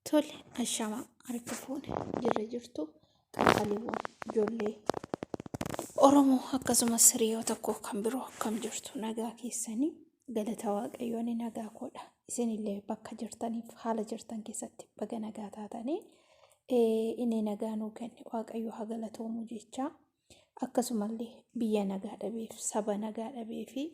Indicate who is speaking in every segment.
Speaker 1: Tole, ashama harka fuune, jirra jirtu qaqqaaliiwwan ijoollee Oromoo, akkasumas hiriyoota koo kan biroo, akkam jirtu? Nagaa keessanii? Galata Waaqayyoo, ani nagaa koodha. Isinillee bakka jirtaniif haala jirtan keessatti baga nagaa taatanii. Inni nagaa nuu kenne Waaqayyo haa galatoomu jecha, akkasumallee biyya nagaa dhabeef, saba nagaa dhabee fi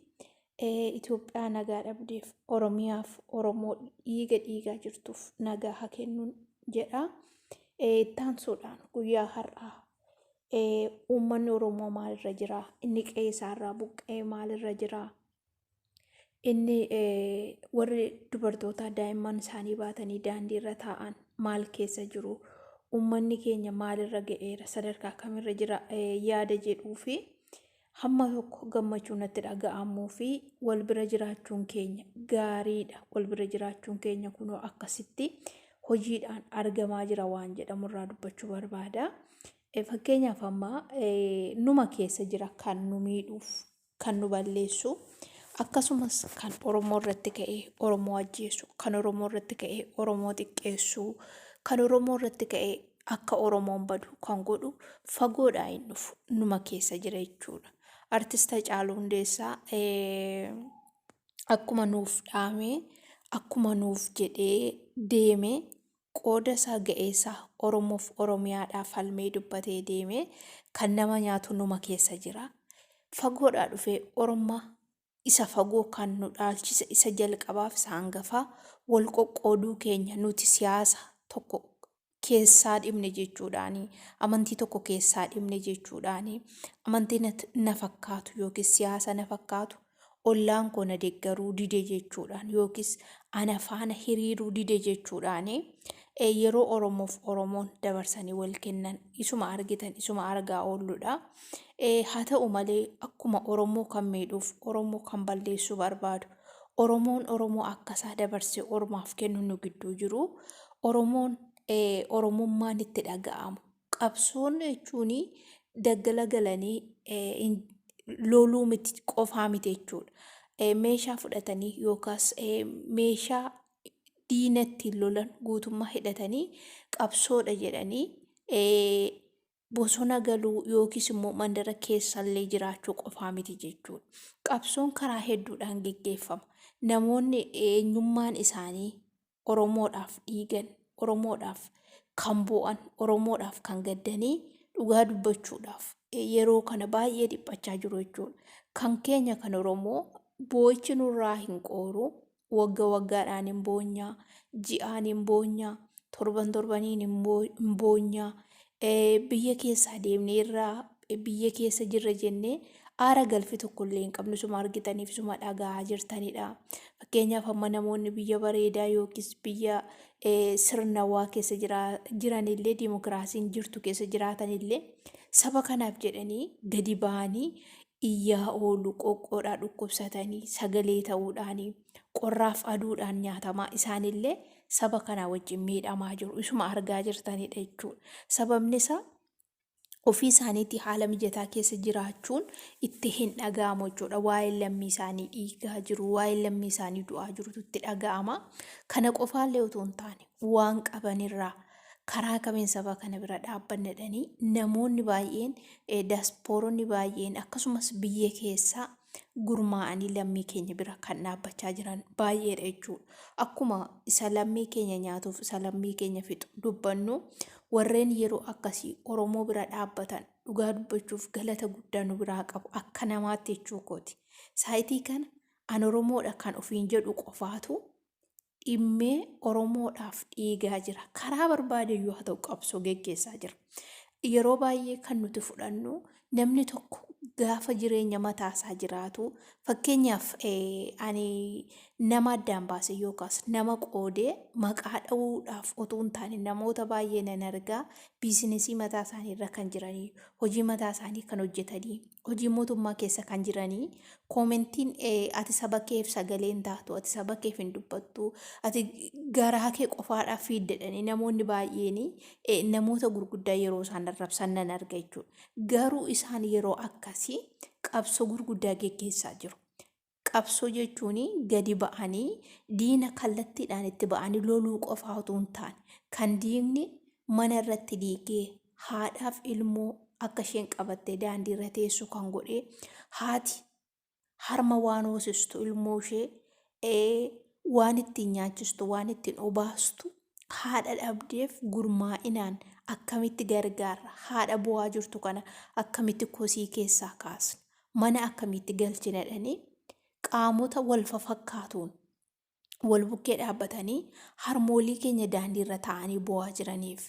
Speaker 1: Itoophiyaa nagaa dhabdeef, Oromiyaaf Oromoo dhiiga dhiigaa jirtuuf nagaa haa kennuun jedha. Ittaansuudhaan guyyaa har'aa uummanni Oromoo maalirra jira? Inni qe'ee isaarraa buqqa'ee maalirra jira? Inni warri dubartoota daa'imman isaanii baatanii daandii irra taa'an maal keessa jiru? Uummanni keenya maalirra ga'eera? Sadarkaa kamirra jira? Yaada jedhuu fi hamma tokko gammachuu natti dhaga'amuu fi wal bira jiraachuun keenya gaariidha. Wal bira jiraachuun keenya kunoo akkasitti hojiidhaan argamaa jira waan jedhamu irraa dubbachuu barbaada. Fakkeenyaaf, amma numa keessa jira kan nu miidhuuf, kan nu balleessu, akkasumas kan Oromoo irratti ka'ee Oromoo ajjeesu, kan Oromoo irratti ka'ee Oromoo xiqqeessu, kan Oromoo irratti ka'ee akka Oromoon badu kan godhu fagoodhaa hin dhufu, numa keessa jira jechuudha. Artist Hacaaluu Hundeessaa akkuma nuuf dhaamee, akkuma nuuf jedhee deeme, qooda isaa, ga'ee isaa Oromoof Oromiyaadhaaf falmee dubbatee deeme, kan nama nyaatu numa keessa jira. Fagoodhaa dhufee Orma isa fagoo kan nu dhaalchise isa jalqabaaf isa hangafaa wal qoqqooduu keenya, nuti siyaasa tokko keessaa dhibne jechuudhaani, amantii tokko keessaa dhibne jechuudhaani, amantii na fakkaatu yookiis siyaasa na fakkaatu ollaan koo na deeggaruu dide jechuudhaan yookiis ana faana hiriiruu dide jechuudhaani yeroo Oromoof Oromoon dabarsanii wal kennan isuma argitan, isuma argaa oolludha. Haa ta'u malee, akkuma Oromoo kan miidhuuf, Oromoo kan balleessuu barbaadu, Oromoon Oromoo akkasaa dabarsee ormaaf kennu nu gidduu jiru. Oromoon Oromummaan itti dhaga'amu. Qabsoon jechuun daggala galanii loluu miti qofaa miti jechuudha. Meeshaa fudhatanii yookaas meeshaa diina ittiin lolan guutummaa hidhatanii qabsoodha jedhanii bosona galuu yookiis immoo mandara keessallee jiraachuu qofaa miti jechuudha. Qabsoon karaa hedduudhaan geggeeffama. Namoonni eenyummaan isaanii Oromoodhaaf dhiigan, Oromoodhaaf kan boo'an, Oromoodhaaf kan gaddanii dhugaa dubbachuudhaaf yeroo kana baay'ee dhiphachaa jiru jechuudha. Kan keenya kan Oromoo boo'ichi nurraa hin qooru. Wagga waggaadhaan hin boonyaa, ji'aan hin boonyaa, torban torbaniin hin boonyaa. Biyya keessaa deemnee irraa biyya keessa jirra jennee aara galfi tokko illee hin qabnu, isuma argitaniif isuma dhaga'aa jirtanidha. Fakkeenyaaf, amma namoonni biyya bareedaa yookiis biyya sirnawaa keessa jiranillee, dimokiraasiin jirtu keessa jiraatanillee, saba kanaaf jedhanii gadi ba'anii iyyaa oolu, qoqqoodhaa dhukkubsatanii sagalee ta'uudhaanii qorraaf aduudhaan nyaatamaa isaanillee saba kanaa wajjin miidhamaa jiru, isuma argaa jirtanidha jechuudha. Sababni isaa ofii isaaniitti haala mijataa keessa jiraachuun itti hin dhaga'amu jechuudha. Waa'een lammii isaanii dhiigaa jiru, waa'een lammii isaanii du'aa jirutu itti dhaga'ama. Kana qofaallee otoo hin taane, waan qabanirraa karaa kamiin saba kana bira dhaabbanna jedhanii namoonni baay'een, daaspooronni baay'een, akkasumas biyya keessaa gurmaa'anii lammii keenya bira kan dhaabbachaa jiran baay'eedha jechuudha. Akkuma isa lammii keenya nyaatuuf, isa lammii keenya fixu dubbannu, warreen yeroo akkasii Oromoo bira dhaabbatan dhugaa dubbachuuf galata guddaa nu biraa qabu akka namaatti jechuu kooti. Saayitii kana an Oromoodha kan ofiin jedhu qofaatu dhimmee Oromoodhaaf dhiigaa jira. Karaa barbaade iyyuu haa ta'u qabsoo geggeessaa jira. Yeroo baay'ee kan nuti fudhannu, namni tokko gaafa jireenya mataasaa jiraatu, fakkeenyaaf ani nama addaan baase yookaas nama qoodee maqaa dha'uudhaaf otuu hin taane, namoota baay'ee nan argaa, biizinesii mataa isaanii irra kan jiranii, hojii mataa isaanii kan hojjetanii, hojii mootummaa keessa kan jiranii, koomentiin "Ati saba keef sagalee hin taatu, ati saba keef hin dubbattu, ati garaa kee qofaadhaaf fiidda" jedhanii namoonni baay'een namoota gurguddaa yeroo isaan arrabsan nan arga jechuudha. Garuu isaan yeroo akkasii qabsoo gurguddaa geggeessaa jiru. Qabsoo jechuun gadi ba'anii diina kallattiidhaan itti ba'anii loluu qofaa utuu hin taane, kan diinni mana irratti diigee haadhaaf ilmoo akka isheen qabattee daandii irra teessu kan godhe, haati harma waan hoosistu ilmoo ishee, waan ittiin nyaachistu, waan ittiin obaastu haadha dhabdeef gurmaa'inaan akkamitti gargaarra, haadha bu'aa jirtu kana akkamitti kosii keessaa kaasna, mana akkamitti galchina jedhanii qaamota wal fafakkaatuun wal bukkee dhaabbatanii harmoolii keenya daandii irra taa'anii boo'aa jiraniif,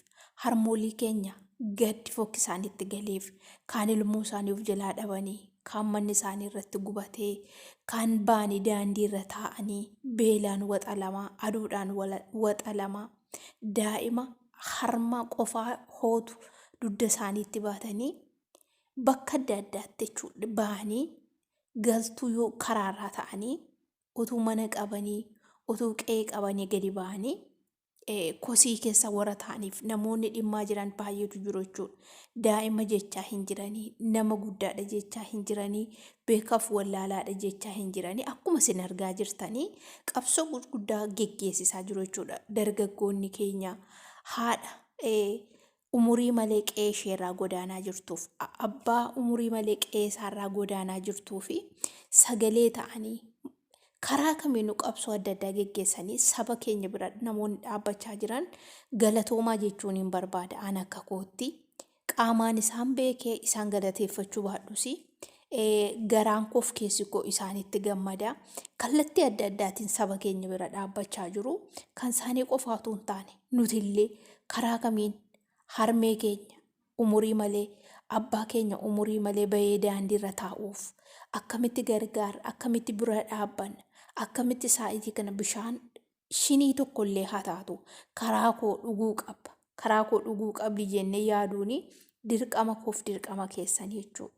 Speaker 1: harmoolii keenya gaddi fokkisaan itti galeef, kaan ilmoo isaanii of jalaa dhabanii, kaan manni isaanii irratti gubatee, kaan ba'anii daandii irra taa'anii beelaan waxalamaa, aduudhaan waxalamaa, daa'ima harma qofaa hootu dugda isaaniitti baatanii bakka adda addaatti jechuudha ba'anii galtuu yoo karaarraa ta'anii, utuu mana qabanii, utuu qe'ee qabanii gadi ba'anii kosii keessa warra ta'aniif namoonni dhimmaa jiran baay'eetu jiru jechuudha. Daa'ima jechaa hin jiranii, nama guddaadha jechaa hin jiranii, beekaaf wallaalaadha jechaa hin jiranii. Akkuma isin argaa jirtanii qabsoo gurguddaa geggeessisaa jiru jechuudha. Dargaggoonni keenya haadha umurii malee qe'ee isheerraa godaanaa jirtuuf, abbaa umurii malee qe'ee isaarraa godaanaa jirtuu fi sagalee ta'anii karaa kamiinuu qabsoo adda addaa geggeessanii saba keenya bira namoonni dhaabbachaa jiran galatoomaa jechuun hin barbaada. An akka kootti qaamaan isaan beekee isaan galateeffachuu baadhus, garaan koof keessi koo isaanitti gammada. Kallattii adda addaatiin saba keenya bira dhaabbachaa jiru. Kan isaanii qofa utuu hin taane nutillee karaa kamiin harmee keenya umurii malee, abbaa keenya umurii malee bahee daandiirra taa'uuf akkamitti gargaarra, akkamitti bira dhaabbanna, akkamitti saa'itii kana bishaan shinii tokkollee haa taatu karaa koo dhuguu qaba, karaa koo dhuguu qabdi jennee yaaduun dirqama koof dirqama keessanii jechuudha.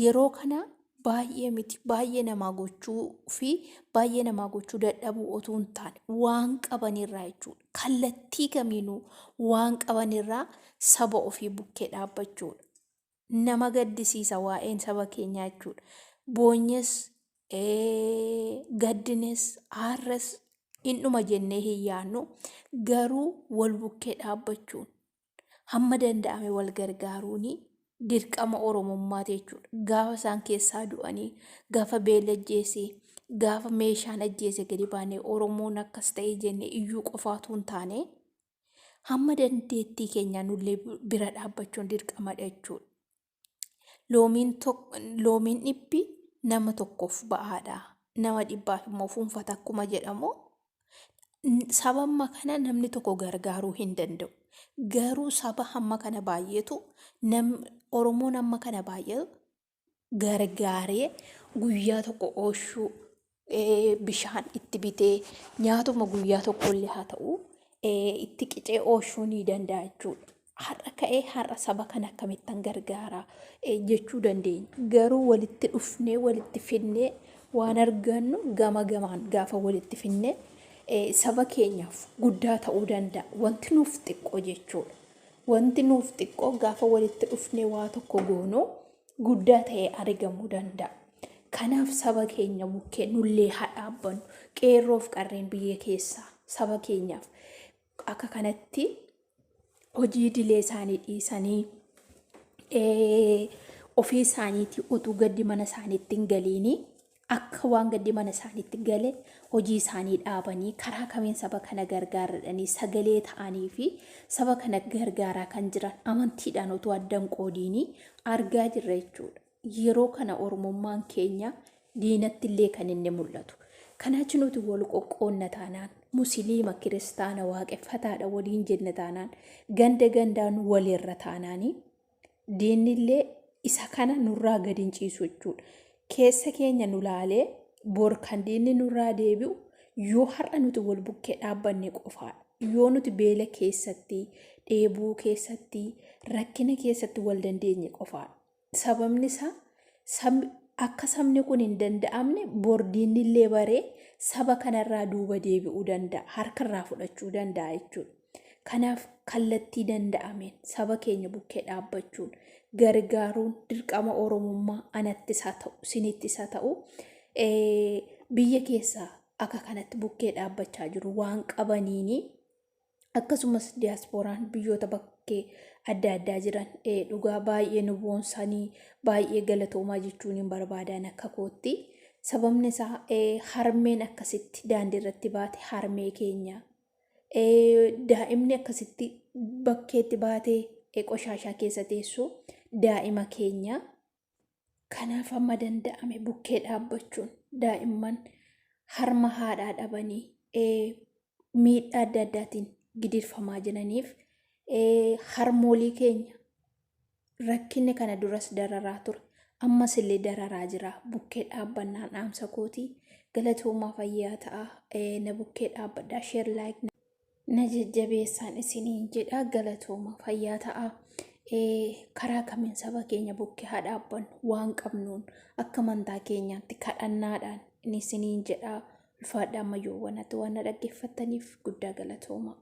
Speaker 1: Yeroo kana baay'ee miti, baay'ee namaa gochuu fi baay'ee namaa gochuu dadhabuu otuu hin taane waan qabanirraa jechuudha. Kallattii kamiinuu waan qabanirraa saba ofii bukkee dhaabbachuudha. Nama gaddisiisa waa'een saba keenyaa jechuudha. Boonyes, gaddines, aarres in dhuma jennee hin yaadnu, garuu wal bukkee dhaabbachuun, hamma danda'ame wal gargaaruun dirqama Oromummaati jechuudha. Gaafa isaan keessaa du'anii, gaafa beelli ajjeese, gaafa meeshaan ajjeese gadi baanee Oromoon akkas ta'e jennee iyyuu qofaatu hin taane, hamma dandeettii keenyaa nullee bira dhaabbachuun dirqamadha jechuudha. Loomiin tokko, loomiin dhibbi nama tokkoof ba'aadha. Nama dhibbaaf immoo fuunfata akkuma jedhamu, saba amma kana namni tokko gargaaruu hin danda'u. Garuu saba hamma kana baay'eetu nam, Oromoon hamma kana baay'eetu gargaaree guyyaa tokko ooshuu, bishaan itti bitee, nyaatuma guyyaa tokkollee haa ta'u itti qicee ooshuu ni danda'a jechuudha. Har'a ka'ee har'a saba kana akkamittan gargaara jechuu dandeenya. Garuu walitti dhufnee walitti finnee waan argannu gama gamaan gaafa walitti finnee saba keenyaaf guddaa ta'uu danda'a. Wanti nuuf xiqqoo jechuudha. Wanti nuuf xiqqoo gaafa walitti dhufnee waa tokko goonu guddaa ta'ee argamuu danda'a. Kanaaf saba keenya bukkee nullee haa dhaabbannu. Qeerroof qarreen biyya keessaa saba keenyaaf akka kanatti hojii idilee isaanii dhiisanii, ofii isaaniitii utuu gaddi mana isaaniitti hin galiinii akka waan gaddi mana isaaniitti gale hojii isaanii dhaabanii karaa kamiin saba kana gargaarradhanii sagalee ta'anii fi saba kana gargaaraa kan jiran amantiidhaan utuu addan qoodiinii argaa jirra jechuudha. Yeroo kana Oromummaan keenya diinatti illee kan inni mul'atu. Kanaachi nuti wal qoqqoonna taanaan, musiliima, kiristaana, waaqeffataadha waliin jenna taanaan, ganda gandaan walirra taanaanii diinni illee isa kana nurraa gadi hin ciisu jechuudha. Keessa keenya nu laalee bor kan diinni nurraa deebi'u yoo har'a nuti wal bukkee dhaabbanne qofaadha. Yoo nuti beela keessatti, dheebuu keessatti, rakkina keessatti wal dandeenye qofaadha. Sababni isaa akka sabni kun hin danda'amne bor diinni illee baree saba kanarraa duuba deebi'uu danda'a, harkarraa fudhachuu danda'a jechuudha. Kanaaf kallattii danda'ameen saba keenya bukkee dhaabbachuun gargaaruun dirqama Oromummaa anattis haa ta'u, sinittis haa ta'u. biyya keessaa akka kanatti bukkee dhaabbachaa jiru waan qabaniini. Akkasumas diyaaspooraan biyyoota bakkee adda addaa jiran dhugaa baay'ee nu boonsanii, baay'ee galatoomaa jechuun hin barbaadan akka kootti. Sababni isaa harmeen akkasitti daandii irratti baate harmee keenya. Daa'imni akkasitti bakkeetti baatee qoshaashaa keessa teessu daa'ima keenya. Kanaaf amma danda'ame bukkee dhaabbachuun daa'imman harma haadhaa dhabanii miidhaa adda addaatiin gidirfamaa jiraniif, harmoolii keenya rakkinni kana duras dararaa ture, ammas illee dararaa jira, bukkee dhaabbannaan dhaamsa kootii. Galatoomaa, fayyaa ta'a. Na bukkee dhaabbadhaa, share, like na jajjabeessaan isiniin jedha. Galatooma, fayyaa ta'a. Karaa kamiin saba keenya bukkee haa dhaabbannu? Waan qabnuun, akka amantaa keenyaatti kadhannaadhaan isiniin jedha. Ulfaadhaa, ammayyuu wanatti waan na dhaggeeffattaniif guddaa galatooma.